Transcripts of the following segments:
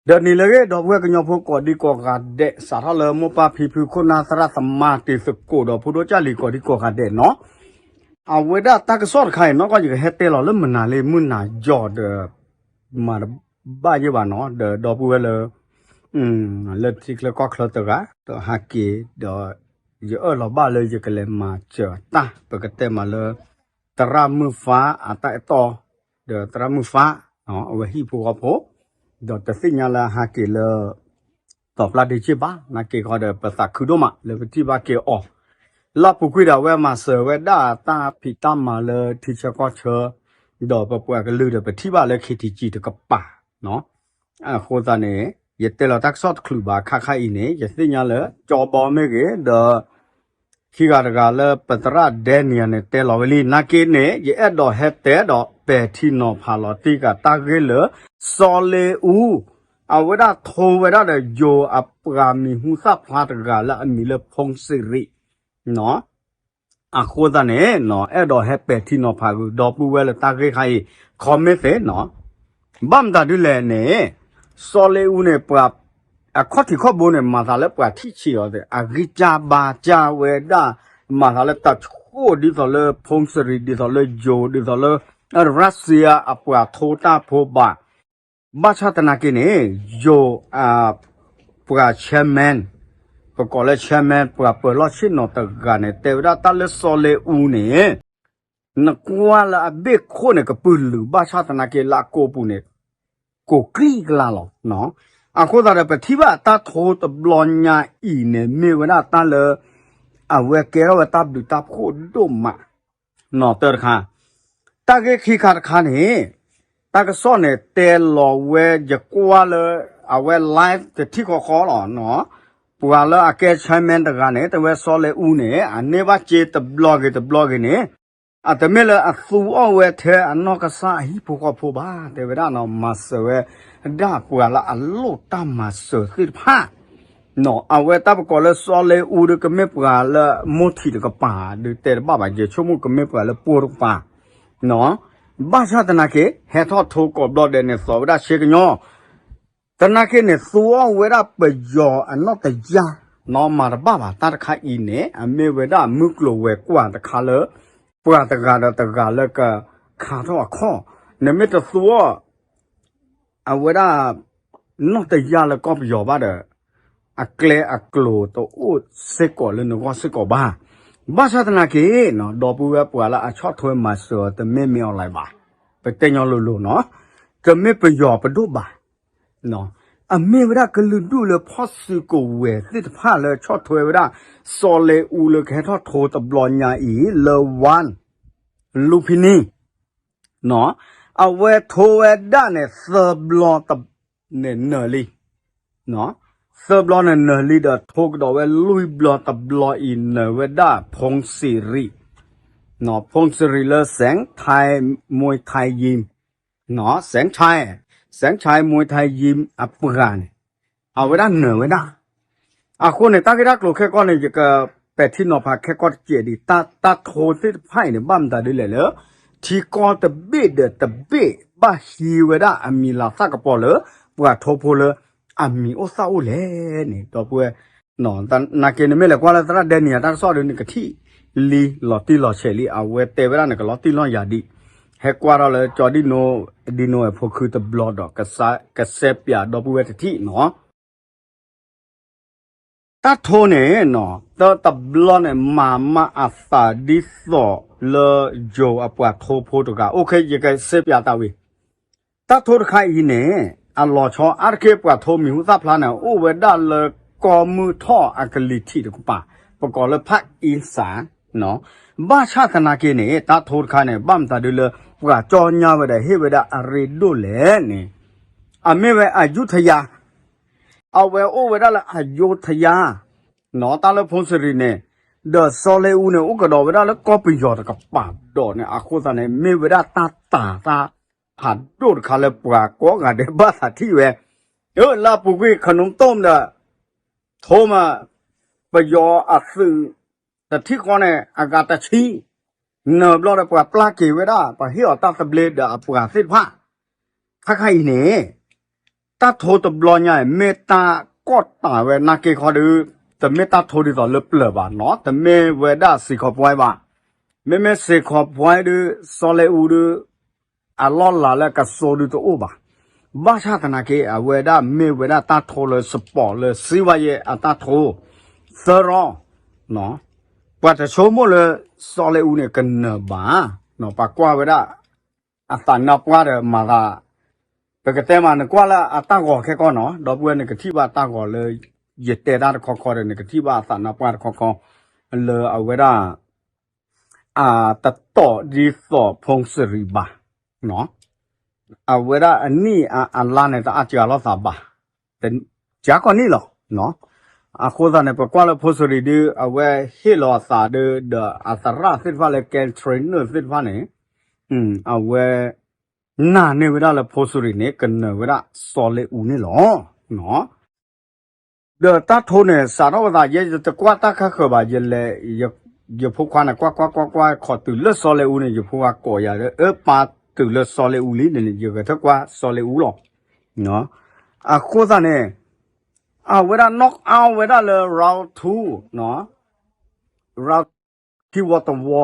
ဒီးနံၤလၢအဂ့ၤ ဒီပုၢ်ဝဲၢ်ကညီဖိကိးဒံကိးဂၤဒဲး စးထီၣ်လၢမိၢ်ပၢ်ဖံဖု ခိၣ်နၢ်သရၣ်သမါ တံၤသကိး ဒီးဖိဒိၣ်ကၢ်လံၤကိးဒံကိးဂၤဒဲးနီၤ. အဝဲဒၣ်တၢ်ကစီၣ်တခါအံၤ နီၢ်ကီၢ် ယကဟဲတဲလီၤလၢမနုၤလၢမုၢ်နၤယီၤဒီး မၤတဘၣ်ယဲဘၣ်နီၤ ဒီးဒီပုၢ်ဝဲၢ်လၢ လၢထံချၢကီၢ်ချၢတဂၤ ဒီးဟးက့ၤ ဒီး ယအၢၣ်လီၤဘၣ်လၢယကလဲၤမၤစၢၤတၢ် ပကတဲမးလၢ သရၣ်မုၣ်ဖါအတၢ်အဲၣ်တီ ဒီးသရၣ်မုၣ်ဖါ အဝဲဟံၣ်ဖိဃီဖိ ဒီးတသ့ၣ်ညါလၢဟးက့ၤလၢ တီၤပျၢ်ဒ့က့ၢ်ဘၣ် နာ်က့ၤဃီဒီး ပသးခုဒိၣ်မးလၢပထံၣ်ဘၣ်က့ၤအီၤ လၢပူၤကွံာ်ဒီးအဝဲမၤစၢၤဝဲဒၣ်တၢ်ဖံးတၢ်မၤလၢထံဆၢကီၢ်ဆၢ ဒီးပပှၤကလုာ်ဒီးပထံၣ်ဘၣ်လၢ ခ့ထံကံ တကပၤ အဃိသတးန့ၣ် ယတဲလီၤတၢ်ကစီၣ်တချုးဘၣ် ခါခါအံၤန့ၣ် ယသ့ၣ်ညါလၢ ကၠီဘီမ့ၢ်ဂ့ၤ ဒီး ခံဂၤတဂၤလၢပသရၣ်ဒဲနံၤယၤန့ၣ် တဲလီၤဝဲလံ နာ်က့န့ၣ် ယအဲၣ်ဒိးဟဲတဲဒီးပဲာ်ထံနီၤဖးလီၤတံၢ်က့ၤတၢ်ဂ့ၢ်လၢ စီၤလ့အူ အဝဲဒၣ်ထိဝဲဒၣ်ဒီးယိၤအပှၤမံၤဟူသၣ်ဖျါတဂၤလၢအမံၤလၢ ဖိစရံ အဃိသတးန့ၣ် အဲၣ်ဒိးဟဲပဲာ်ထံနီၤဖးဂ့ၤ ဒီပုၢ်ဝဲၢ်လၢတၢ်ဂ့ၢ်ခါအံၤ commentသ့ၣ်နီၤ ဘၣ်မတၤဒ်လဲၣ်န့ၣ် စီၤလ့အူန့ၣ် ပှၤ အခီၣ်ထံးခီၣ်ဘိန့ၣ် မၤသးလၢပှၤထံၣ်ဆံးအီၤသ့ၣ် အဂံၢ်စၢ်ဘါစၢ်ဝဲဒၣ် မၤသးလၢတၢ်ဆိၣ်ဒ်သိးလၢ ဖိစရံ ဒ်သိးလၢယိၤ ဒ်သိးလၢ ရၢစံယါအပှၤထိတၢ်ဖိဘၣ် ဘၣ်ဆၣ်သနာ်က့န့ၣ် ယိၤ ပှၤ chairman ပကိးလၢ chairman ပှၤပၢၤလီၢ်ဆ့ၣ်နီၤတဂၤန့ၣ် တဲဝဲဒၣ်တၢ်လၢစီၤလ့အူန့ၣ် နကွၢ်လၢအဘ့ၣ်ခိၣ်န့ၣ် ကပုာ်လုာ် ဘၣ်ဆၣ်သနာ်က့လၢအကိာ်ပူၤန့ၣ် ကိးကလံကလါလီၤ. အဃိသတးဒီး ပထံၣ်ဘၣ်တၢ်ထိတဘျီညါအံၤန့ၣ် မ့ၢ်ဝဲဒၣ်တၢ်လၢ အဝဲကဲထီၣ်ဝဲတၢ်ဘျုးတၢ်ဖှိၣ်ဒိၣ်မး နီၣ်တၢတခါ, တၢ်ဂ့ၢ်ခံခါတခါန့ၣ် တၢ်ကစီၣ်န့ၣ် တဲလီၤဝဲ ယကွၢ်လၢ အဝဲ live တထံၣ်ဃီဃီလီၤ. ပှၤလၢအကဲ chairman တဂၤန့ၣ် တဲဝဲစီၤလ့အူန့ၣ် အန့ၢ်ဘၣ်စ့တဘျီဂ့ၤတဘျီဂ့ၤန့ၣ် အတမ့ၢ်လၢအသူအီၣ်ဝဲထဲအနီၢ်ကစၢ်အဟံၣ်ဖိဃီဖိဘၣ် တဲဝဲဒၣ်နီၣ် မၤစၢၤဝဲဒၣ်ပှၤလၢအလိၣ်တၢ်မၤစၢၤသ့ၣ်တဖၣ် အဝဲတၢ်ပကိးလၢစီၤလ့အူဒီးကမ့ၢ်ပှၤလၢမိၢ်ထံးတကပၤ ဒုးတဲတဘၣ်ဘၣ် ယဆိကမိၣ်ကမ့ၢ်ပှၤလၢပိၢ်တကပၤ ဘၣ်ဆၣ်သနာ်က့ ဟဲထီၣ်ထိကိးဘျီဒဲးန့ၣ် သိးဝဲဒၣ်ဆ့ကညီ သနာ်က့န့ၣ် သူအီၣ်ဝဲဒၣ်ပယီၤအနီၣ်တယၢ် နီၣ်မၤတဘၣ်ဘၣ် တၢ်တခါအံၤန့ၣ် အမ့ၢ်ဝဲဒၣ်မုၢ်ကျိၤဝဲၤကွာ်တခါလၢ ပှၤတဂၤဒီးတဂၤလၢကခါထီၣ်အခီၣ် နမ့ၢ်တသူအီၣ် အဝဲဒၣ် နီၣ်တယၢ်လၢကီၢ်ပယီၤဘၣ်ဒီး အကျဲအကျိၤတအိၣ်စ့ၢ်ကီးလၢနဂီၢ်စ့ၢ်ကီးဘၣ်. ဘၣ်ဆၣ်သနာ်က့ ဒီပုၢ်ဝဲၢ်ပှၤလၢအဆီၣ်ထွဲမၤစၢၤအီၤ တမ့ၢ်မ့ၢ်အီၤလၢၤဘၣ်. ပတဲညီလိၤလိၤနီၤ တမ့ၢ်ပယီၤပဒိၣ်ဘၣ် အမ့ၢ်ဝဲဒၣ်ကလုာ်ဒူၣ်လၢဖီၣ်စုကဝဲၤသ့ၣ်တဖၣ်လၢဆီၣ်ထွဲဝဲဒၣ် စီၤလ့အူလၢကဟဲထီၣ်ထိတဘျီညါအံၤ လၢ ဝၣ် လူဖံနံ အဝဲထိဝဲဒၣ်န့ၣ် သၢဘျီန့ၣ်နၢၤလံ သၢဘျီန့ၣ်နၢၤလံဒီး ထိကဒီးဝဲလွံၢ်ဘျီတဘျီအံၤ နၢၤဝဲဒၣ် ဖိစရံ ဖိစရံလၢ စဲးထဲး မွဲထဲးယံၤ စဲးထဲး စဲးထဲး မွဲထဲးယံၤ အပှၤန့ၣ် အဝဲဒၣ်နၢၤဝဲဒၣ် အဃိန့ၣ် တၢ်ဂ့ၢ်တၢ်ကျိၤခဲကီၢ်န့ၣ် ယကပဲာ်ထံနီၤဖးခဲကီၢ်တစဲးဒံး တၢ်ထိသ့ၣ်တဖၣ်အံၤန့ၣ် ဘၣ်မတၤဒ်လဲၣ်လၢ ထံကီၢ်တဘ့ၣ်ဒီးတဘ့ၣ် ဘၣ်ဟံးဝဲဒၣ်အမံၤလၤသၣ်ကပီၤလၢ ပှၤထိဖိလၢ အမံၤအိၣ်သၣ်အိၣ်လဲၣ်န့ၣ် ဒီပုၢ်ဝဲၢ် သနာ်က့နမ့ၢ်လဲၤကွၢ်လၢသရၣ်ဒဲနံၤယၤတၢ်ကစီၣ်ဒီး နကထံၣ်လံလီၤတံၢ်လီၤဆဲးလံ အဝဲတဲဝဲဒၣ်န့ၣ် ကလီၤတံၢ်လီၤယၤဒံး ဟဲကွၢ်ထီၣ်လၢကၠီဒံၣ်နိ ဒံၣ်နိအဖိခုတဘျီဒီး ကစဲးပၠးဒီပုၢ်ဝဲၢ်တထံၣ်နီၤ တၢ်ထိန့ၣ် တၢ်တဘျီန့ၣ် မၤမၤအသးဒ်သိးလၢယိၤအပှၤထိဖိတဂၤ အိၣ်ခဲ ယကစဲးပၠးတၢ်ဝံၤ တၢ်ထိတခါအံၤန့ၣ် အလီၤဆီအါတက့ၢ် ပှၤထိမံၤဟူသၣ်ဖျါန့ၣ် အိၣ်ဝဲဒၣ်လၢကီၢ်မုၢ်ထီၣ်အကလံၤထံးတကပၤ ပကိးလၢ ဖၣ်အံစၣ် ဘၣ်ဆၣ်သနာ်က့န့ၣ် တၢ်ထိတခါန့ၣ် ဘၣ်မတၤဒ်လၢ ပှၤကၠီညါဝဲဒီးဟ့ၣ်ဝဲဒၣ်အရ့ဒိၣ်လဲၣ်န့ၣ် အမ့ၢ်ဝဲအယူထယၤ အဝဲအိၣ်ဝဲဒၣ်လၢအယူထယၤ တၢ်လၢဖိစရံန့ၣ် ဒီးစီၤလ့အူန့ၣ် အိၣ်ကဒီးဝဲဒၣ်လၢကီၢ်ပယီၤတကပၤဒီးန့ၣ် အဃိသတးန့ၣ် မ့ၢ်ဝဲဒၣ်တၢ်တၤတၢ်ဖးဒိၣ်တခါလၢပှၤကိးဂၤဒဲးဘၣ်သးထံၣ်ဝဲ လၢအပူၤကွံာ် ခနူးတိၢ်ဒီး ထိမး ပယီၤအသုး တထံၣ်ဃီန့ၣ် အဂၤတဆံ နၢၤဘျီဒီးပှၤပျၢ်က့ၤဝဲဒၣ် ပှၤဟ့ၣ်အီၤတၢ်သဘျ့ဒီးအပှၤသ့ၣ်တဖၣ် ခါခါအံၤန့ၣ် တၢ်ထိတဘျီညါအံၤ မ့ၢ်တၢ်ကီၣ်တးဝဲနာ်က့ခီဒုး တမ့ၢ်တၢ်ထိဒ်သိးလၢပျၢၤဘၣ်နီၤ, တမ့ၢ်ဝဲဒၣ်စ့ၢ်ကီးပှဲၤဘၣ်. မ့မ့ၢ်စ့ၢ်ကီးပှဲၤဒုး စီၤလ့အူဒုး အလီၢ်လၤလၢကစိဒုးတအိၣ်ဘၣ်. ဘၣ်ဆၣ်သနာ်က့ အဝဲဒၣ်မ့ၢ်ဝဲဒၣ်တၢ်ထိလၢ support လၢစံးဝဲယဲၢ်အတၢ်ထိ သၢရီ ပှၤတဆိကမိၣ်လၢ စီၤလ့အူန့ၣ်ကနၢၤဘၣ်, ပှၤကွၢ်ဝဲဒၣ် အသးနါပှၢ်ဒီးမၤသး, ပကတဲမး နကွၢ်လၢအတၢ်ဂီၤခဲကီၢ်နီၤ, ဒီပုၢ်ဝဲၢ်နကထံၣ်ဘၣ်တၢ်ဂီၤလၢ ယတဲတၢ်တခီခီဒီး နကထံၣ်ဘၣ်အသးနါပှၢ်တခီခီ လၢအဝဲဒၣ် အတတီၢ်ဒ်သိးဖိစရံးဘၣ်, အဝဲဒၣ်အနံၣ်အလါန့ၣ် တအါစှၤလိာ်သးဘၣ်, စှၤကီးနံၣ်လီၤ. အဃိသတးန့ၣ် ပကွၢ်လၢဖိစရံးဒုး အဝဲဟ့ၣ်လီၤအသးဒုး ဒီးအသရၣ်သ့ၣ်တဖၣ်လၢ ကဲထရံနၢၣ်သ့ၣ်တဖၣ်န့ၣ် အဝဲ နာ်န့ၢ်ဝဲဒၣ်လၢဖိစရံးန့ၣ် ကနၢၤဝဲဒၣ်စီၤလ့အူန့ၣ်လီၤ. ဒီးတၢ်ထိန့ၣ် စးထီၣ်ဝဲသး ယဲယတကွၢ်တၢ်ခါဃၢၤဘၣ်, ယလဲၤ ယဖိခွါန့ၣ် ကွၢ်ကွၢ်ကွၢ်ကွၢ် ခိးတုၤလၢစီၤလ့အူန့ၣ် ယဖိခွါကိးယၤဒီး အၢ ပၢ်တုၤလၢစီၤလ့အူလံန့ၣ် ယဂဲၤထၢၣ်ကွၢ်စီၤလ့အူလီၤ. အဃိသတးန့ၣ် အဝဲဒၣ် knock out ဝဲဒၣ်လၢ round two, round ခံဝီတဝီ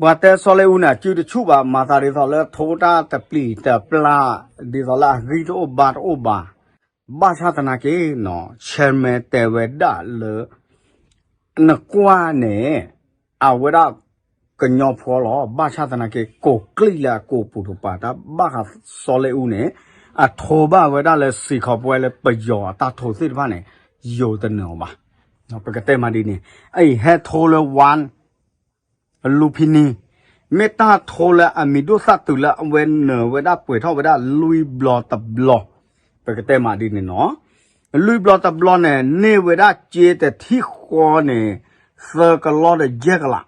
ပှၤတဲစီၤလ့အူန့ၣ် အစုတဆူၣ်ဘၣ်, မၤသးဒ်သိးလၢထိတၢ်တပျံၤတပျၢ် ဒ်သိးလၢအဂံၢ်တအိၣ်ဘါတအိၣ်ဘၣ်. ဘၣ်ဆၣ်သနာ်က့နီၤ chairman တဲဝဲဒၣ်လၢ နကွၢ်န့ၣ် အဝဲဒၣ်ကညီဖိလီၤ. ဘၣ်ဆၣ်သနာ်က့ ကိးကျံးလၢအကိာ်ပူၤတပၤ တၢ်ဘၣ်ဃးစီၤလ့အူန့ၣ် အထိဘၣ်ဝဲဒၣ်လၢစ့ၢ်ကီးပှဲၤလၢပယီၤအတၢ်ထိသ့ၣ်တဖၣ်န့ၣ် ယိၤတနၢၤအီၤဘၣ်. ပကတဲမးဒ်န့ၣ် အအံၤဟဲထိလၢ one Lumpini မ့ၢ်တၢ်ထိလၢအမံၤဒိၣ်သၣ်တုၤလၢအဝဲနၢၤဝဲဒၣ် ပှဲၤထီၣ်ဝဲဒၣ်လွံၢ်ဘျီတဘျီ, ပကတဲမးဒ်န့ၣ်နီၤ. လွံၢ်ဘျီတဘျီန့ၣ် န့ၢ်ဝဲဒၣ်စ့တထံၣ်ဃီန့ၣ် သၢကလီဒီးယဲၢ်ကလး,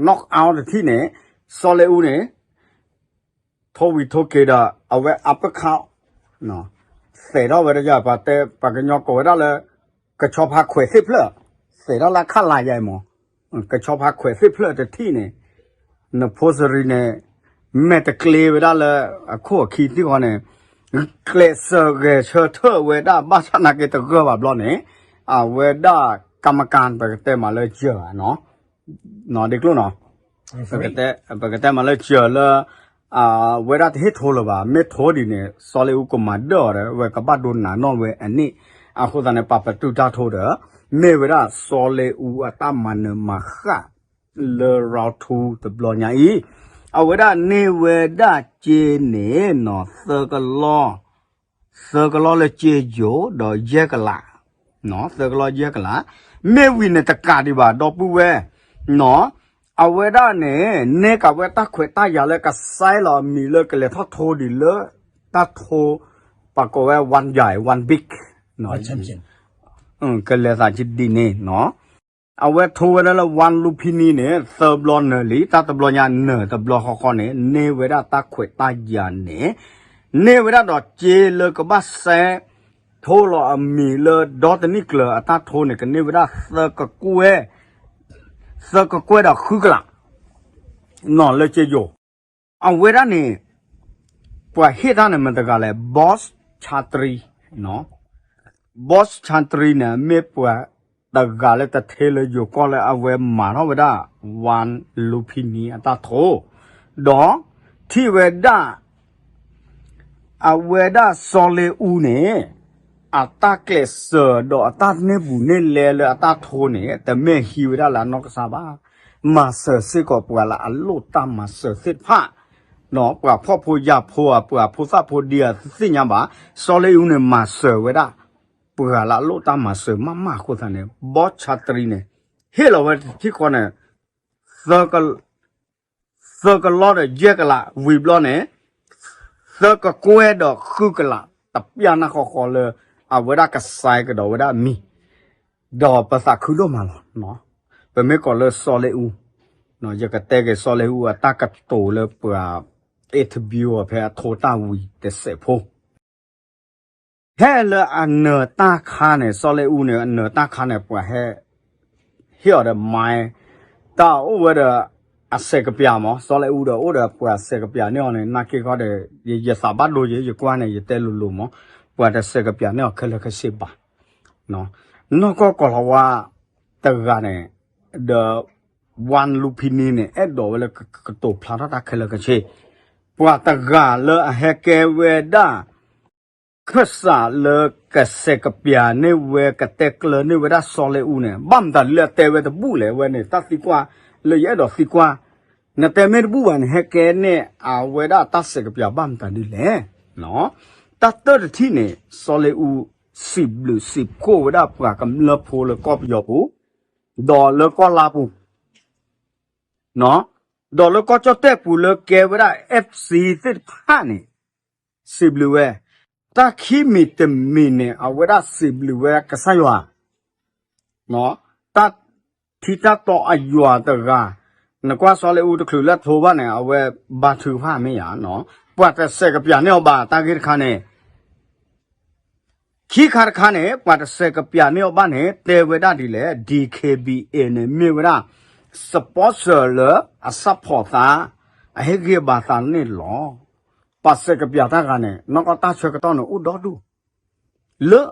knock out တထံၣ်န့ၣ် စီၤလ့အူန့ၣ် ထိဝံၤထိက့ၤဒီး အဝဲအပခါ သဲးထီၣ်ဝဲဒၣ် ပှၤတဲ ပှၤကညီကိးဝဲဒၣ်လၢ ကဆီဖါခွဲးသ့ၣ်ဖျၢၣ်, သဲးထီၣ်လၢခလရ မး, ကဆီဖါခွဲးသ့ၣ်ဖျၢၣ်တထံၣ်န့ၣ် နဖိစရံးန့ၣ် မဲာ်တကျ့ဝဲဒၣ်လၢအခိၣ်အခံသ့ၣ်ဃီန့ၣ် ကျဲးစၢးဂဲၤဆၢထၢၣ်ဝဲဒၣ် ဘၣ်ဆၣ်သနာ်က့တဂၢၢ်ဘၣ်ဘျီန့ၣ် အဝဲဒၣ် ကမကၣ် ပကတဲမးလၢယၢၤနီၤ ဒ်ကျိၣ်နီၤ ပကတဲမးလၢစၢၤလၢ အဝဲဒၣ်တဟ့ၣ်ထိလၢၤဘၣ်, မ့ၢ်ထိဒ်န့ၣ် စီၤလ့အူကမၤဒၢၣ်အီၤဒီး ဝဲကဘၣ်ဒိနးနီၣ်ဝဲအန့ၣ်, အဃိသတးန့ၣ် ပာ်ပတုာ်တၢ်ထိဒီး မ့ၢ်ဝဲဒၣ်စီၤလ့အူအတၢ်မၤနၢၤမၤဃၣ် လၢ round two တဘျီညါအံၤ, အဝဲဒၣ်န့ၢ်ဝဲဒၣ်စ့န့ၣ်နီၤ သၢကလီ သၢကလီလၢစ့ယိၤ ဒီးယဲၢ်ကလး, သၢကလီယဲၢ်ကလး, မ့ၢ်ဝံၤန့ၣ်တကးဒံးဘၣ် ဒီပုၢ်ဝဲၢ်, အဝဲဒၣ်န့ၣ် န့ၢ်ကးဝဲတၢ်ခွဲးတၢ်ယာ်လၢကစဲလီၤအမံၤလၢကလဲၤထီၣ်ထိဒံးလၢ တၢ်ထိ ပှၤကိးဝဲ one ယၤ one big ကလဲၤသးဒ်န့ၣ်နီၤ အဝဲထိဝဲဒၣ်လၢ one Lumpini န့ၣ် သၢဘျီနၢၤလံ, တၢ်တဘျီညါနၢၤတဘျီဃီဃီန့ၣ် န့ၢ်ဝဲဒၣ်တၢ်ခွဲးတၢ်ယာ်န့ၣ်, န့ၢ်ဝဲဒၣ်ဒီးစ့လၢကဘၣ်စဲ ထိလီၤအမံၤလၢဒီတနံၣ်ကျၢၤအတၢ်ထိန့ၣ် ကန့ၢ်ဝဲဒၣ် သၢကကွဲၢ်ဒီးဃုကလး နီၤလၢစ့ယိၤ အဝဲဒၣ်န့ၣ် ပှၤဟ့ၣ်တၢ်န့ၣ်မတၤတဂၤလဲၣ်, Boss Chatri, Boss Chatri န့ၣ် မ့ၢ်ပှၤတဂၤလၢတထ့လၢယိၤကီၢ်လၢအဝဲမၤထီၣ်ဝဲဒၣ် one Lumpini အတၢ်ထိ, ဒီးထံၣ်ဝဲဒၣ် အဝဲဒၣ်စီၤလ့အူန့ၣ် အတၢ်ကျဲးစၢးဒီးအတၢ်န့ၢ်ဘူးန့ၢ်လဲလၢအတၢ်ထိန့ၣ် တမ့ၢ်ဟံးဝဲဒၣ်လၢအနီၢ်ကစၢ်ဘၣ်, မၤစၢၤစ့ၢ်ကီးပှၤလၢအလိၣ်တၢ်မၤစၢၤသ့ၣ်တဖၣ်, ပှၤဖှီၣ်ဖိယာ်ဖိဧါ ပှၤဖိသၣ်ဖိဒံဧါ တသ့ၣ်ညါဘၣ်, စီၤလ့အူန့ၣ် မၤစၢၤဝဲဒၣ် ပှၤလၢအလိၣ်တၢ်မၤစၢၤမးမးအဃိသတးန့ၣ် Boss Chatri န့ၣ် ဟ့ၣ်လီၤဝဲတထံၣ်ဃီန့ၣ် သၢကလီဒီးယဲၢ်ကလး ဝံၤဘျီန့ၣ် သၢကကွဲၢ်ဒီးဃုကလး တပျၢ်နၢ်ဃီဃီလၢ အဝဲဒၣ်ကစဲကဒီးဝဲဒၣ်အမံၤ, ဒီးပသးခုဒိၣ်မးလီၤ. ပမ့ၢ်ကိးလၢစီၤလ့အူ, ယကတဲက့ၤစီၤလ့အူအတၢ်ကတိၤလၢပှၤ interview အီၤဖဲအထိတၢ်ဝံၤတစဲးဖိ ဖဲလၢအနၢၤတၢ်ခါန့ၣ် စီၤလ့အူန့ၣ် အနၢၤတၢ်ခါန့ၣ် ပှၤဟဲ ဟ့ၣ်အီၤဒီး မၤ တၢ်အိၣ်ဝဲဒီး အစဲးကပျၢ်မး စီၤလ့အူဒီးအိၣ်ဒီးပှၤစဲးကပျၢ်န့ၢ်အီၤန့ၣ် နာ်က့ခီဒီး ယသးဘၣ်ဒိယဲ ယကွၢ်န့ၣ် ယတဲလိၤလိၤမး ပှၤတစဲးကပျၢ်န့ၢ်အီၤခဲလၢာ်ခဲဆ့ဘၣ်. နီၢ်ကီၢ်ကီၢ်လီၤဝါတဂၤန့ၣ် ဒီး ဝါလူဖံနံန့ၣ် အဲၣ်ဒိးဝဲလၢကကတိၤဖျါထီၣ်တၢ်ခဲလၢာ်ခဲဆ့ ပှၤတဂၤလၢအဟဲကဲဝဲဒၣ် ခၢၣ်စးလၢကစဲးကပျၢ်န့ၢ်ဝဲ ကတဲကျၢၤန့ၢ်ဝဲဒၣ်စီၤလ့အူန့ၣ် ဘၣ်မတၤဒ်လၢအတဲဝဲတဘူၣ်လဲၣ် အဝဲန့ၣ် တၢ်သံကွၢ် လၢယအဲၣ်ဒိးသံကွၢ် နတဲမ့ၢ်တဘူၣ်ဘၣ်န့ၣ် ဟဲကဲန့ၢ်အဝဲဒၣ်တၢ်စဲးကပျၢ်ဘၣ်မတၤဒ်လဲၣ်. တၢ်တၢတထံၣ်န့ၣ် စီၤလ့အူ စံးဘျုးစံးဖှိၣ်ဝဲဒၣ်ပှၤကမျၢၢ်ဖိလၢကီၢ်ပယီၤပူၤ ဒီးလၢကီၢ်လါပူၤ ဒီးလၢကီၢ်ကၠီၣ်တဲၣ်ပူၤလၢကဲဝဲဒၣ် FC သ့ၣ်တဖၣ်န့ၣ် စံးဘျုးဝဲ, တၢ်ခံမံၤတမံၤန့ၣ် အဝဲဒၣ်စံးဘျုးဝဲကစၢ်ယွၤ, တၢ်ထံတၢ်တီအယွၤတဂၤ, နကွၢ်စီၤလ့အူတချုးလၢထိဘၣ်န့ၣ် အဝဲဘါထုကဖၣ်မ့ၢ်ယၤ, ပှၤတစဲးကပျၢ်န့ၢ်အီၤဘၣ်တၢ်ဂ့ၢ်တခါန့ၣ် ခံခါတခါန့ၣ် ပှၤတစဲးကပျၢ်န့ၢ်အီၤဘၣ်န့ၣ် တဲဝဲဒၣ်ဒ်လဲၣ်, DKBA န့ၣ် မ့ၢ်ဝဲဒၣ် sponsor လၢအ support သး, အဟ့ၣ်ဂံၢ်ဘါသးန့ၣ်လီၤ. ပှၤစဲးကပျၢ်တၢ်ဂၤန့ၣ် နီၢ်ကီၢ်တၢ်ဆၢကတီၢ်န့ၣ်အိၣ်ဒီဒူၣ်, လၢ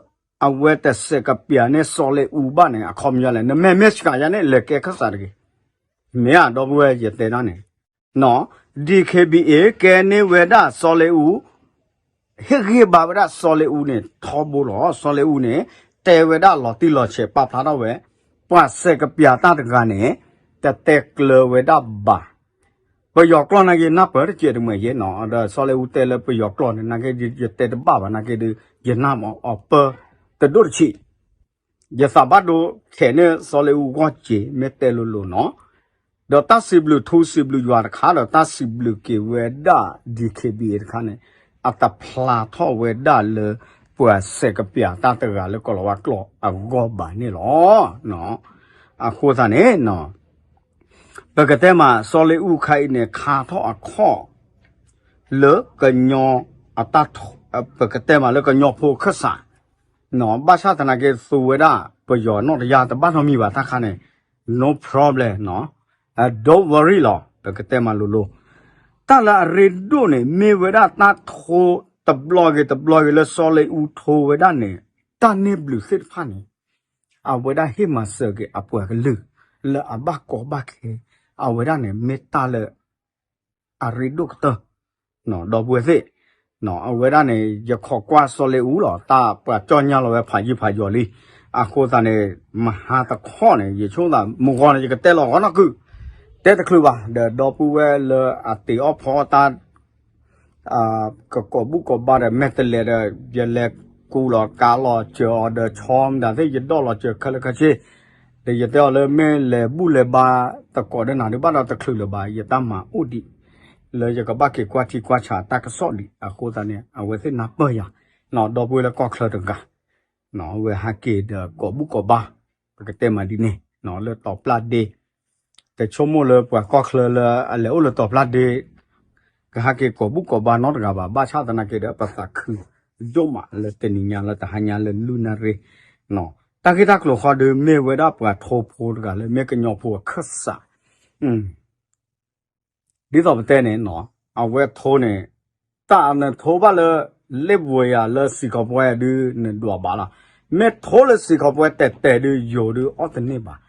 အဝဲတစဲးကပျၢ်န့ၢ်စီၤလ့အူဘၣ်န့ၣ် အခီပညီလဲၣ်, နမ့ၢ် Michigan ယၤန့ၣ် လဲၤကဲခၢၣ်စးတဂ့ၤ, မ့ၢ်ဧါဒီပုၢ်ဝဲၢ်ယတဲဒၣ်န့ၣ် DKBA ကဲန့ၢ်ဝဲဒၣ်စီၤလ့အူ, ဟ့ၣ်ဂံၢ်ဘါဝဲဒၣ်စီၤလ့အူန့ၣ် ထီဘိလီၤ. စီၤလ့အူန့ၣ် တဲဝဲဒၣ်လီၤတံၢ်လီၤဆဲးပာ်ဖျါထီၣ်ဝဲ, ပှၤစဲးကပျၢ်တၢ်တဂၤန့ၣ် တတဲကျၢၤဝဲဒၣ်ဘၣ်. ပယီၤကျိာ်နာ်က့နၢ်ပၢၢ်တစဲးတမှဲၤယဲနီၤ, ဒီးစီၤလ့အူတဲလၢပယီၤကျိာ်န့ၣ် နာ်က့ယတဲတဘၣ်ဘၣ်နာ်က့ဒီး ယနၢ်အီၤပၢၢ်တဒိၣ်တဆံး ယသးဘၣ်ဒိခဲးန့ၢ်စီၤလ့အူဂီၢ်စ့ၤ မ့ၢ်တဲလိၤလိၤနီၤ, ဒီးတၢ်စံးဘျုးထူစံးဘျုးယွၤတခါ ဒီးတၢ်စံးဘျုးက့ၤဝဲဒၣ် DKBA တခါန့ၣ် အတဖျါထီၣ်ဝဲဒၣ်လၢ ပှၤစဲးကပျၢ်တၢ်တဂၤလၢကီၢ်လီၤဝါကျိာ်အဂီၢ်ဘၣ်န့ၣ်လီၤ. အဃိသတးန့ၣ် ပကတဲမး စီၤလ့အူခါအံၤန့ၣ် ခါထီၣ်အခီၣ် လၢကညီ ပကတဲမးလၢကညီဖိခၢၣ်စး, ဘၣ်ဆၣ်သနာ်က့သူဝဲဒၣ် ပယီၤနီၣ်တယၢ်တဘၣ်နီတမံၤဘၣ်တၢ်ခါန့ၣ် no problem, don't worry လီၤ. ပကတဲမးလိၤလိၤ, တၢ်လၢအရ့ဒိၣ်န့ၣ် မ့ၢ်ဝဲဒၣ်တၢ်ထိတဘျီဂ့ၤတဘျီဂ့ၤလၢစီၤလ့အူထိဝဲဒၣ်န့ၣ် တၢ်န့ၢ်ဘျုးသ့ၣ်တဖၣ်န့ၣ် အဝဲဒၣ်ဟ့ၣ်မၤစၢၤက့ၤအပှၤကလုာ် လၢအဘၣ်ကီဘၣ်ခဲ, အဝဲဒၣ်န့ၣ်မ့ၢ်တၢ်လၢ အရ့ဒိၣ်ကတၢၢ်, ဒီပုၢ်ဝဲၢ်သ့ၣ်, အဝဲဒၣ်န့ၣ် ယခိးကွၢ်စီၤလ့အူလီၤ, တၢ်ပှၤကၠီၣ်ညါလီၤဝဲဖးယံၤဖးယီၤလံ, အဃိသတးန့ၣ် မဟါတခီန့ၣ် ယဆိကမိၣ်မုၢ်ဂီၤန့ၣ် ယကတဲလီၤဂီၤနီၢ်ကုၢ်, တဲတချုးဘၣ် ဒီးဒီပုၢ်ဝဲၢ်လၢအတ့အီၣ်ဖီတၢ် ကကိးဘူၣ်ကိးဘါဒီး မဲာ်တလဲးဒီး ယလဲၤကူလီၤကါလီၤစၢၤအီၤဒီး ဆီမတၤသ့ၣ် ယဒီၣ်လီၤစၢၤခဲလၢာ်ခဲဆ့, ဒီးယတဲအီၤလၢမ့ၢ်လဲၤဘူၣ်လဲၤဘါသကိးဒီးနၤဒုးဘၣ်ဒီးတချုးလၢၤဘၣ် ယတၢ်မၤအိၣ်ဒံး, လၢယကဘၣ်က့ၤကွၢ်ထံကွၢ်ဆးတၢ်ကစီၣ်ဒံး အဃိသတးန့ၣ် အဝဲသ့ၣ်နၢ်ပၢၢ်ယၤ, ဒီပုၢ်ဝဲၢ်လၢကီၢ်ချၢတဂၤ အဝဲဟးက့ၤဒီးကိးဘူၣ်ကိးဘါ, ပကတဲမးဒ်န့ၣ် လၢတီၤပျၢ်ဒ့ တဆိကမိၣ်လၢပှၤကီၢ်ချၢလၢအလဲၤအိၣ်လၢတီၤပျၢ်ဒ့ ကဟးက့ၤကိးဘူၣ်ကိးဘါနီတဂၤဘၣ်, ဘၣ်ဆၣ်သနာ်က့ဒီး ပသးခုဒိၣ်မးလၢတနံၤညါလၢတဟါညါလၢလွံၢ်နၣ်ရံၣ်, တၢ်ဂ့ၢ်တၢ်ကျိၤဃီဒုးမ့ၢ်ဝဲဒၣ်ပှၤထိဖိတဂၤလၢမ့ၢ်ကညီဖိအခၢၣ်စး ဒ်သိးပတဲန့ၣ် အဝဲထိန့ၣ် တၢ်နထိဘၣ်လၢ လ့ၣ်ဘိယၤလၢစံၣ်ခီပှဲဒုးနဒွးဘၣ်လီၤ. မ့ၢ်ထိလၢစံၣ်ခီပှဲတဲာ်တဲာ်ဒုးယိၤဒုးအီၣ်တန့ၢ်ဘၣ်.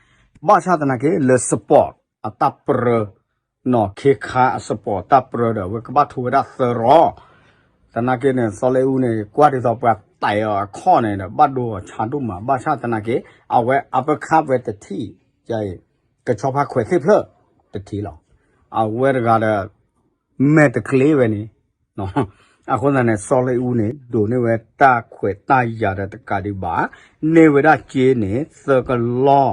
ဘၣ်ဆၣ်သနာ်က့ လၢ support အတၢ်ပြၢ နီၢ်ခ့ခါအ support တၢ်ပြၢဒီး အဝဲကဘၣ်ထိဝဲဒၣ်သၢရီ. သနာ်က့န့ၣ် စီၤလ့အူန့ၣ် ကွၢ်ဒ်သိးပှၤတဲာ်အီၤအခီၣ်န့ၣ်ဒီး ဘၣ်ဒိအီၤဆါဒိၣ်မး. ဘၣ်ဆၣ်သနာ်က့ အဝဲအပခါဝဲတထံၣ် ကဆီဖါခွဲးသ့ၣ်ဖျၢၣ်တထံၣ်လီၤ. အဝဲတဂၤဒီး မဲာ်တကျ့ဝဲန့ၣ် အဃိသတးန့ၣ် စီၤလ့အူန့ၣ် ဒိးန့ၢ်ဝဲတၢ်ခွဲးတၢ်ယာ်ဒီးတကးဒံးဘၣ်, န့ၢ်ဝဲဒၣ်စ့န့ၣ် သၢကလီၢ်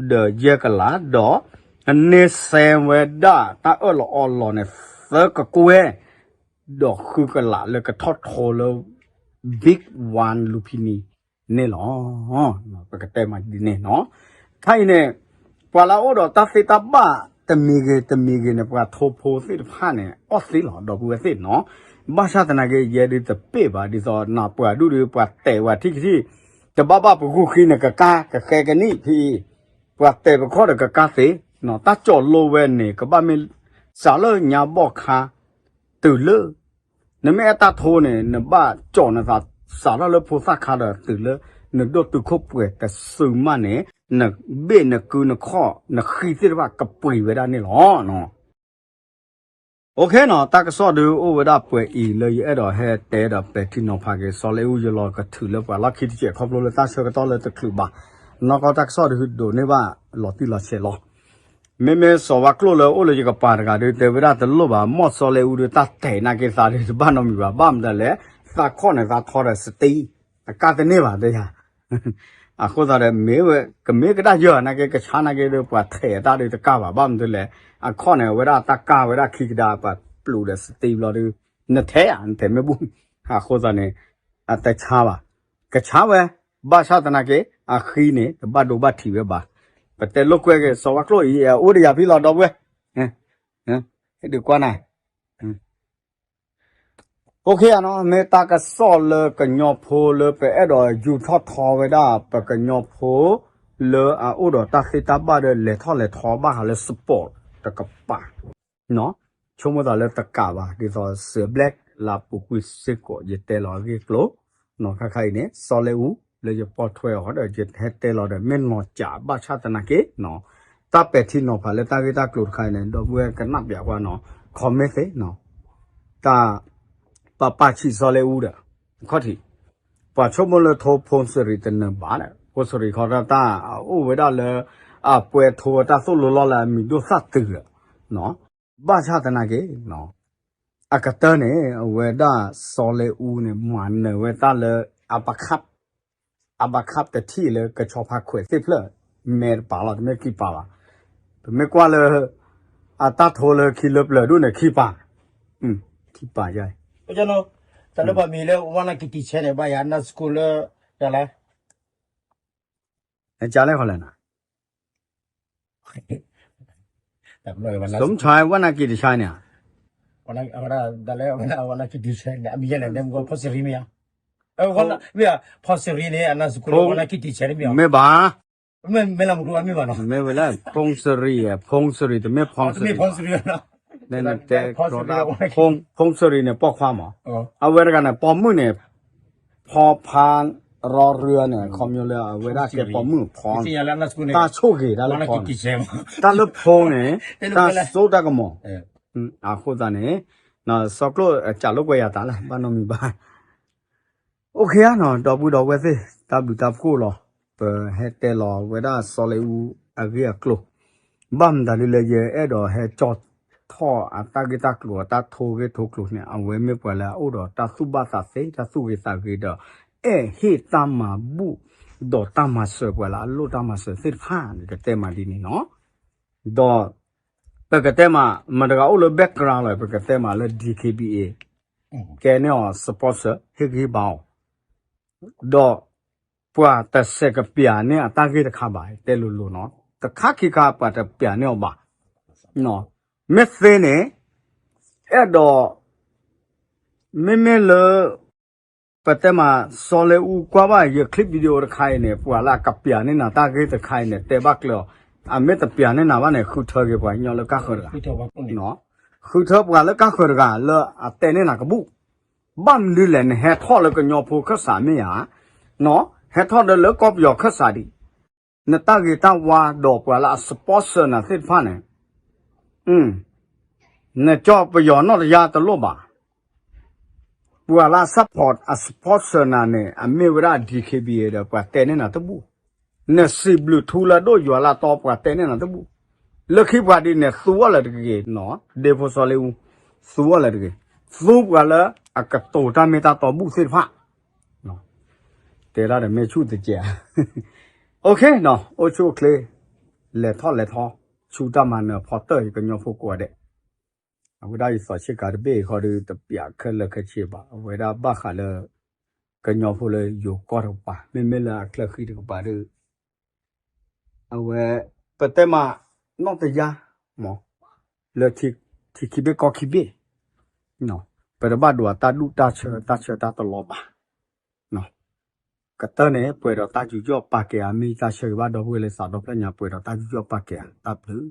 ဒီးယဲၢ်ကလး ဒီး န့ၢ်စဲဝဲဒၣ်တၢ်အၢၣ်လီၤအီလီၤန့ၣ် သၢကကွဲၢ် ဒီးဃုကလးလၢကထီၣ်ထိလၢ Big One Lupini န့ၣ်လီၤ. ပကတဲမးဒ်န့ၣ်နီၤ. ခဲအံၤန့ၣ် ပှၤလၢအအိၣ်ဒီးတၢ်သ့တၢ်ဘၣ်တမံၤဂ့ၤတမံၤဂ့ၤန့ၣ် ပှၤထိဖိသ့ၣ်တဖၣ်န့ၣ် အီၣ်သ့လီၤ ဒီပုၢ်ဝဲၢ်သ့ၣ်နီၤ. ဘၣ်ဆၣ်သနာ်က့ ယဲဒုးတပ့ၢ်ဘၣ် ဒ်သိးနပှၤဒူၣ်ဒုး ပှၤတဲာ်ဝဲထံၣ်ကထံၣ် တဘၣ်ဘၣ်ပဂုာ်ဃံန့ၣ် ကကါကဃဲကနံၣ်ဖဲအံၤ ပှၤတဲာ်ပခီၣ်ဒီးကကါသ့ တၢ်ကၠီၣ်လိဝဲန့ၣ် ကဘၣ်မ့ၢ်စးလၢညါဘီၣ်ခါ တုၤလၢ နမ့ၢ်အဲၣ်တၢ်ထိန့ၣ် နဘၣ်ကၠီၣ်နသး စးထီၣ်လၢဖိသၣ်ခါဒီးတုၤလၢ နဒိၣ်တုာ်ခိၣ်ပှဲၤတစုမးန့ၣ် နဘ့ၣ်နကုနခီၣ်နဃံသ့ၣ်တဖၣ်ကပှ့ၤဝဲဒၣ်န့ၣ်လီၤ. OK နီၤ တၢ်ကစီၣ်ဒုးအိၣ်ဝဲဒၣ်ပှဲၤအံၤလၢယအဲၣ်ဒိးဟဲတဲဒီးပဲာ်ထံနီၤဖးက့ၤ စီၤလ့အူ ယလီၤကထုးလၢပှၤလီၢ်ခံတစဲးခီဖျိလၢတၢ်ဆၢကတီၢ်လၢတချုးဘၣ် နီၢ်ကီၢ်တၢ်ကစီၣ်ဒုးဒိးန့ၢ်ဘၣ်လီၤတံၢ်လီၤဆဲးလီၤ. မ့မ့ၢ်စီၤဝါကျိၣ်လၢအိၣ်လၢယကပၤတဂၤဒုး တဲဝဲဒၣ်တလိၣ်ဘၣ် မီၢ်စီၤလ့အူဒုး တၢ်တဲာ်နာ်က့ၤသးဒုး တဘၣ်နီတမံၤဘၣ် ဘၣ်မတၤလဲၣ် သးခီၣ်န့ၣ်သးထီဒီးစတံ အကၢ်တန့ၢ်ဘၣ်တဲယၤ အဃိသတးဒီး မ့ၢ်ဝဲ ကမ့ၢ်ကဒၣ်ယၢၢ်နာ်က့ၤ ကဆါနာ်က့ၤဒီး ပှၤထဲးအတၢ်ဒုးတကၢ်ဘၣ် ဘၣ်မနုၤလဲၣ် အခီၣ်န့ၣ် အဝဲဒၣ်တၢ်ကၢ်ဝဲဒၣ်ခံကဒါ ပှၤပျိးဒီးစတံဘျီဒုး နထဲးဧါ နထဲးမ့ၢ်ဘူၣ် အဃိသတးန့ၣ် အတဆါဘၣ် ကဆါဝဲ ဘၣ်ဆၣ်သနာ်က့ၤ အဃံန့ၣ် တဘၣ်ဒိဘၣ်ထံးဝဲဘၣ် ပတဲလိာ်ကွဲက့ၤ စီၤဝါကျိၣ်အံၤ အအိၣ်ဒီးယၤဖဲလီၤ ဒီပုၢ်ဝဲၢ် ဟဲဒုးကွၢ်နၤ OK နီၤ မ့ၢ်တၢ်ကစီၣ်လၢကညီဖိလၢပအဲၣ်ဒိးယူၤထီၣ်ထီဝဲဒၣ် ပကညီဖိလၢအအိၣ်ဒီးတၢ်သ့တၢ်ဘၣ်ဒီး လဲၤထီၣ်လဲၤထီဘၣ်ဃးလၢ support တကပၤ ဆိကမိၣ်သးလၢတကးဘၣ် ဒ်သိးစၢၤ Black လၢအပူၤကွံာ်စ့ၢ်ကီး ယတဲလီၤအဂ့ၢ်အကျိၤ နီၤ ခါခါအံၤန့ၣ် စီၤလ့အူ လၢယပိာ်ထွဲအီၤဒီး ယဟဲတဲလီၤဒီး မ့ၢ်နီၤကးဘၣ်ဆၣ်သနာ်က့ တၢ်ပဲာ်ထံနီၤဖးလၢတၢ်ဂ့ၢ်တၢ်ကျိၤတခါအံၤန့ၣ် ဒီပုၢ်ဝဲၢ်ကနၣ်ပျးကွၢ်နီၤ comment သ့နီၤ တၢ် ပပာ်ဆံးစီၤလ့အူဒီး ခီၣ်ထံး ပှၤဆိကမိၣ်လၢထိဖိစရံတနၢၤဘၣ်ဒီး ဖိစရံခီတၢ် တၢ်အိၣ်ဝဲဒၣ်လၢ အပှဲၤထိဝဲတၢ်သိၣ်လိလီၢ်လၢအမံၤဒိၣ်သၣ်တုၤဒီး ဘၣ်ဆၣ်သနာ်က့ အကတၢၢ်န့ၣ် အဝဲဒၣ်စီၤလ့အူန့ၣ် မၤနၢၤဝဲတၢ်လၢ အဘခပ် အဘခပ်တထံၣ်လၢကဆီဖါခွဲးသ့ၣ်ဖျၢၣ် မဲတပာ်လီၤ တမ့ၢ်ခံပာ်ဘၣ် ပမ့ၢ်ကွၢ်လၢ အတၢ်ထိလၢခံလၢပျၢၤဒိၣ်န့ၣ် ခံပာ် ခံပာ်ယါ တၢ်လၢပှၤမံၤလၢ ဝါနကံတံဆဲန့ၣ် ဘၣ်ယၤ နၢ်စကူလၢ ယၤလဲၣ် နကလဲၣ်ခီလဲၣ်နၤ สมชาย ဝါနကံတံဆဲန့ၣ် ဝါနကံတံဆဲန့ၣ် အမံၤယဲလဲၣ် နမ့ၢ်ကီး ဖီစရံမ့ၢ်ဧါ ဖီစရံန့ၣ် အနၢ်စကူလၢ ဝါနကံတံဆဲန့ၣ်မ့ၢ်ဧါ မ့ၢ်ဘၣ် မ့ၢ်လၢမူတူမ့ၢ်ဘၣ်နီၤ မ့ၢ်ဝဲလၢ ဖီစရံ ဖီစရံ တမ့ၢ်ဖီစရံ ဖီစရံ နတဲ ဖီစရံန့ၣ် ပိာ်ခွါမး အဝဲတဂၤန့ၣ် ပိာ်မုၣ်န့ၣ် ဖီဖါ ရီရၢန့ၣ် ခီဖျိလၢအဝဲဒၣ်ကဲပိာ်မုၣ်ဖီန့ၣ် တၢ်ဆိၣ်ဂ့ၤတၢ်လၢဖီန့ၣ် တၢ်လၢဖိန့ၣ် တၢ်စိတၢ်ကမီၤ အဃိသတးန့ၣ် စီၤကျိာ်အကးလိာ်ကွဲယၤတၢ်လၢ ဘၣ်နီတမံၤဘၣ် အိၣ်ခ့ဧါနီၤ ဒီပုၢ်ဒီဝဲၢ်သ့ၣ် တၢ်ဘျုးတၢ်ဖှိၣ်လီၤ ပဟဲတဲလီၤဝဲဒၣ်စီၤလ့အူအဂ့ၢ်အကျိၤ ဘၣ်မတၤဒ်လဲၣ် ယအဲၣ်ဒိးဟဲကၠီထီၣ်အတၢ်ဂ့ၢ်တၢ်ကျိၤ အတၢ်ထိဂ့ၢ်ထိကျိၤန့ၣ် အဝဲမ့ၢ်ပှၤလၢအအိၣ်ဒီးတၢ်သူၣ်ဘၣ်သးသ့ တၢ်သူၣ်ဂ့ၤသးဂ့ၤဒီး အဲၣ်ဟ့ၣ်တၢ်မၤဘူၣ် ဒီးတၢ်မၤစၢၤပှၤလၢအလိၣ်တၢ်မၤစၢၤသ့ၣ်တဖၣ်န့ၣ် ကတဲမးဒ်န့ၣ်နီၤ ဒီး ပကတဲမး မတၤတဂၤအိၣ်လၢ background လီၤ ပကတဲမးလၢ DKBA ကဲန့ၢ်အီၤ sponsor ဟ့ၣ်ဂံၢ်ဟ့ၣ်ဘါအီၤ ဒီး ပှၤတစဲးကပျးန့ၢ်အတၢ်ဂ့ၢ်တခါဘၣ် တဲလိၤလိၤနီၤ တခါခံခါ ပှၤတပျးန့ၢ်အီၤဘၣ် မ့ၢ်သ့န့ၣ် အဲၣ်ဒိး မ့မ့ၢ်လၢ ပတဲမး စီၤလ့အူကွၢ်ဘၣ်ယ clip video တခါအံၤန့ၣ် ပှၤလၢအကပျးန့ၢ်နၤတၢ်ဂ့ၢ်တခါအံၤန့ၣ် တဲဘၣ်ကျၢၤအီၤ အမ့ၢ်တပျးန့ၢ်နၤဘၣ်န့ၣ် ဃုထၢက့ၤပှၤကညီလၢကၢ်ဃၢၤတဂၤ ဃုထၢပှၤလၢကၢ်ဃၢၤတဂၤလၢအတဲန့ၢ်နၤကဘူၣ် ဘၣ်မနုၤလဲၣ် နဟဲထီၣ်လၢကညီဖိခၢၣ်စးမ့ၢ်ဧါ, ဟဲထီၣ်ဒီးလၢကီၢ်ပယီၤခၢၣ်စးဒံး, နတၢ်ဂ့ၤတၢ်ဝါဒီးပှၤလၢအ sponsor နၤသ့ၣ်တဖၣ်န့ၣ်, နကၠီပယီၤနီၢ်တယါတလိၣ်ဘၣ်. ပှၤလၢအ support အ sponsor နၤန့ၣ် အမ့ၢ်ဝဲဒၣ် DKBA ဒီးပှၤတဲန့ၢ်နၤတဘူၣ်, နစံးဘျုးထူလၢအဒိၣ်ယွၤလၢအတီပှၤတဲန့ၢ်နၤတဘူၣ်, လၢခံပှၤဒ်န့ၣ် သူအီၤလၢၤတဂ့ၤနီၤ, ဒ့ဖိစီၤလ့အူ, သူအီၤလၢၤတဂ့ၤ, သူပှၤလၢအကတိၤတၢ်မ့ၢ်တၢ်တီဘူၣ်သ့ၣ်တဖၣ်, တဲဒၣ်ဒီးမ့ၢ်ဆူၣ်တကဲး, OK နီၤ, အိၣ်ဆူၣ်အိၣ်ချ့, လဲၤထီၣ်လဲၤထီ, ဆူတၢ်မၤနၢၤဖီတၢၢ် ယကညီဖိကိးဂၤဒဲး အဝဲဒၣ်ယသီးဆ့ကၤတဘ့ၣ်အံၤဃီဒီး တပျးခဲလၢာ်ခဲဆ့ဘၣ်, အဝဲဒၣ်ဘၣ်ဃးလၢ ကညီဖိလၢယိၤကီၢ်တကပၤ, မ့မ့ၢ်လၢအချၢဃံတကပၤဒီး အဝဲ ပတဲမး နီၢ်တယါ မး လၢထံခံဘ့ၣ်ကီၢ်ခံဘ့ၣ်, ပတဘၣ်ဒိးတၢ်ဒူၣ်တၢ်ဆၢတၢ်ဆၢတၢ်တလီၤဘၣ်. ကတၢၢ်န့ၣ် ပှဲၤဒီးတၢ်ယူးယီၣ်ပာ်ကဲၤဧါ, မ့ၢ်တၢ်ဆၢဂ့ၤဘၣ်ဒီပုၢ်ဝဲၢ်လၢသးဒီဖျၢၣ်ညါ ပှဲၤဒီးတၢ်ယူးယီၣ်ပာ်ကဲၤဧါ, တၢ်ဘျုး